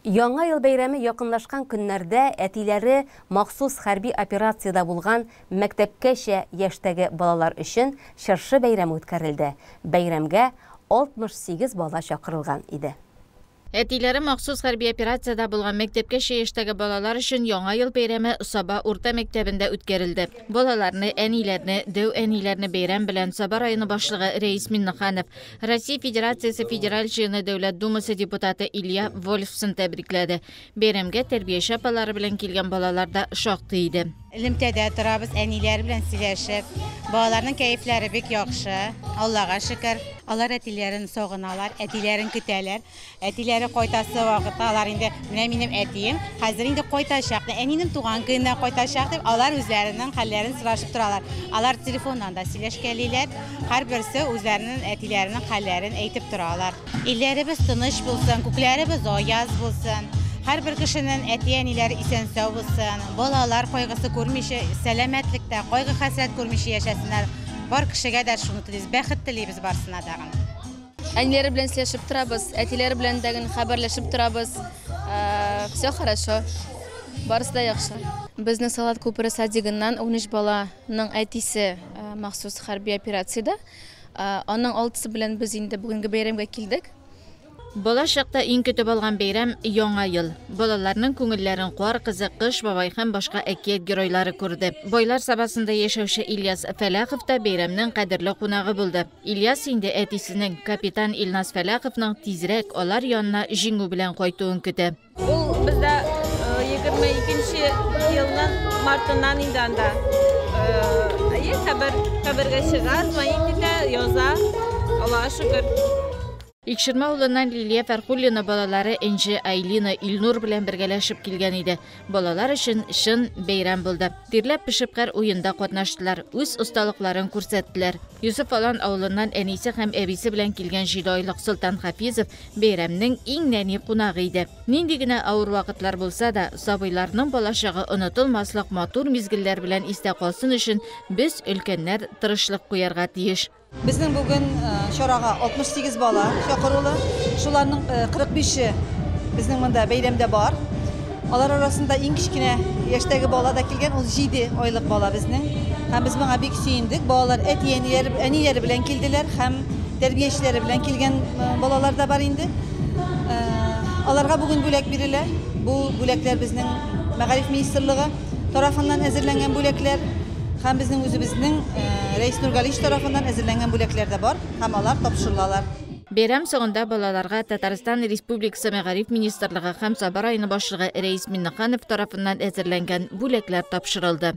Яңа ел бәйрәме якынлашкан көннәрдә әтиләре махсус хәрби операциядә булган мәктәпкәчә яшьтәге балалар өчен чыршы бәйрәме үткәрелде. Бәйрәмгә 68 бала чакырылган иде. Әтиләре махсус хәрби операциядә булган мәктәпкәчә яшьтәге балалар өчен Яңа ел бәйрәме Саба урта мәктәбендә үткәрелде. Балаларны, әниләрне, дәү әниләрне бәйрәм белән Саба районы башлыгы Рәис Миннеханов, Россия Федерациясе Федераль Җыены Дәүләт Думасы депутаты Илья Вольфсон тәбрикләде. Бәйрәмгә тәрбияче апалары белән килгән балалар да шактый иде. Элемтәдә торабыз, әниләр белән сөйләшеп. Балаларның кәефләре бик яхшы, Аллага шөкер. Алар әтиләрен сагыналар, әтиләрен көтәләр. Әтиләре кайтасы вакытта алар инде, менә минем әтием хәзер инде кайтачак, әнинең туган көненә кайтачак дип, алар үзләренең хәлләрен сорашып торалар. Алар телефоннан да сөйләшкәлиләр, һәрберсе үзләренең әтиләренең хәлләрен әйтеп торалар. Илләребез тыныч булсын, күкләребез аяз булсын, һәрбер кешенең әти-әниләре исән-сау булсын, балалар кайгысы күрмичә, сәламәтлектә, кайгы-хәсрәт күрмичә яшәсеннәр. Бар кешегә дә шуны телибез, бәхет телибез барсына дагын. Әниләре белән сөйләшеп торабыз, әтиләре белән дә хәбәрләшеп торабыз. Все хорошо. Барысы да яхшы. Безнең Салат күпере садигыннан 13 баланың әтисе махсус хәрби операциядә. Аның алтысы белән без инде бүгенге бәйрәмгә килдек. Бала чакта иң көтеп алган бәйрәм Яңа ел. Балаларның күңелләрен Кар кызы, Кыш бабай һәм башка әкият геройлары күрде. Байлар Сабасында яшәүче Ильяс Фәләхов та бәйрәмнең кадерле кунагы булды. Ильяс инде әтисенең, капитан Илназ Фәләховның тизрәк алар янына җиңү белән кайтуын көтә. Ул бездә 22 елның мартыннан инде анда. Әйе, хәбәр, хәбәргә чыга, звонить итә, яза. Аллага шөкер. Икшермә авылыннан Лилия Фәрхуллина балалары Энҗе, Айлина, Илнур белән бергәләшеп килгән иде. Балалар өчен чын бәйрәм булды. Тирләп-пешеп һәр уенда катнаштылар, үз осталыкларын күрсәттеләр. Йосыф Алан авылыннан әнисе һәм әбисе белән килгән җиде айлык Солтан Хафизов бәйрәмнең иң нәни кунагы иде. Нинди генә авыр вакытлар булса да, сабыйларның балачагы онытылмаслык матур мизгелләр белән истә калсын өчен без, өлкәннәр, тырышлык куярга тиеш. Безнең бүген чарага 68 бала чакырулы. Шуларның 45-е безнең монда бәйрәмдә бар. Алар арасында иң кечкенә яшьтәге бала да килгән, ул 7 айлык бала безнең. Һәм без моңа бик сөендек. Балалар әти-әниләре, әниләре белән килделәр һәм тәрбиячеләре белән килгән балалар да бар инде. Аларга бүген бүләк бирелә. Бу бүләкләр безнең Мәгариф министрлыгы тарафыннан әзерләнгән бүләкләр. Һәм безнең үзебезнең Рәис Нургалиевич тарафыннан әзерләнгән бүләкләр дә бар, һәм алар тапшырылалар. Бәйрәм соңында балаларга Татарстан Республикасы Мәгариф министрлыгы һәм Саба районы башлыгы Рәис Миннеханов тарафыннан әзерләнгән бүләкләр тапшырылды.